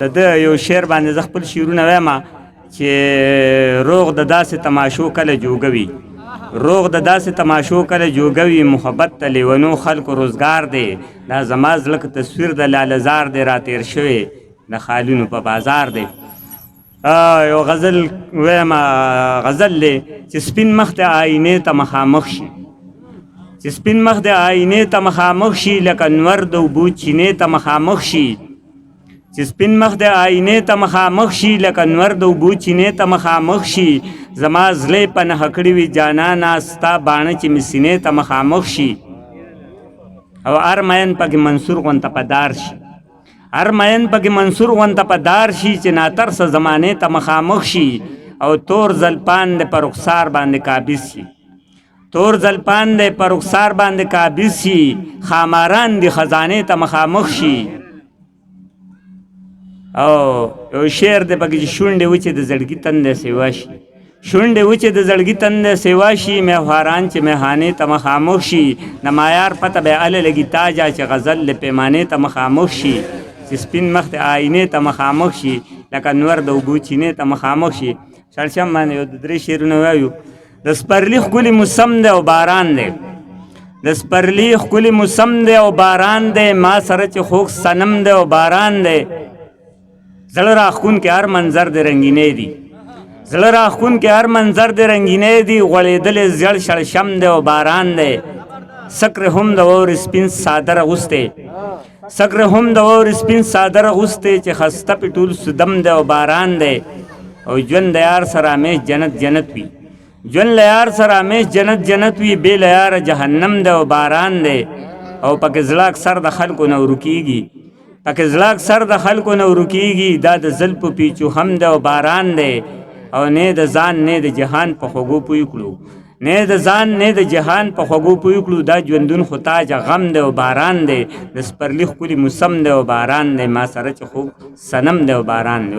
د ده یو شعر باندې زه خپل شعرونه وایم چې روغ د داسې تماشو کله جوګوي، روغ د داسې تماشو کله جوګوي، محبت ته لیونو خلکو روزګار دی. دا زما زړه که تصویر د لاله زار دی، را تېر شوی د خالونو په بازار دی. یو غزل وایم، غزل دی چې سپین مخ د آینې ته مخامخ شي، چې سپین مخ د آینې ته مخامخ شي، لکه نور د اوبو چینې ته مخامخ شي. چې سپین مخ د آینې ته مخامخ شي، لکه نور د اوبو چینې ته مخامخ شي. زما زړه په نښه کړي وي جانانه ستا باڼه چې مې سینې ته مخامخ شي، او هر مین پکې منصور غونته په دار شي، هر مین پکې منصور غونته په دار شي، چې ناترسه زمانې ته مخامخ شي. او تور زلپان د پر رخسار باندې قابض شي، تور زلپان د پر رخسار باندې قابض شي، خاماران دي خزانې ته مخامخ شي. او یو شعر دی پکې چې شونډې وچې د زړګي تندی سیوا شي، شونډې وچې د زړګي تندی سیوا شي، میخواران چې میخانې ته مخامخ شي، د معیار پته به هله لګي تاجه چې غزل له پیمانې ته مخامخ شي، چې سپین مخ د آینې ته مخامخ شي، لکه نور د اوبو چینې ته مخامخ شي. شړشم باندې یو درې شعرونه وایو. د سپرلي ښکلي موسم دی او باران دی، د سپرلي ښکلي موسم دی او باران دی، ما سره چې خوږ صنم دی او باران دی. زړه راښکونکی هر منظر د رنګینۍ دی، زړه راښکونکی هر منظر د رنګینۍ دی، غوړېدلی زیړ شړشم دی او باران دی. سکر هم د واورې سپین څادر اغوستی، سکر هم د واورې سپین څادر اغوستی، چې خسته پې ټول سدم دی او باران دی. او ژوند د یار سره همیش جنت جنت وي، ژوند له یار سره همیش جنت جنت وي، بې له یاره جهنم دی او باران دی. او پکې زړه اکثر د خلکو نه ورکیږي، پکې زړه اکثر د خلکو نه ورکیږي، دا د زلفو پیچو هم دی او باران دی. او نه د ځان نه د جهان په خوږو پوی کړو، نه د ځان نه د جهان په خوږو پوی کړو، دا ژوندون خو تاج غم دی او باران دی. د سپرلي ښکلي موسم دی او باران دی، ما سره چې خوږ صنم دی او باران دی.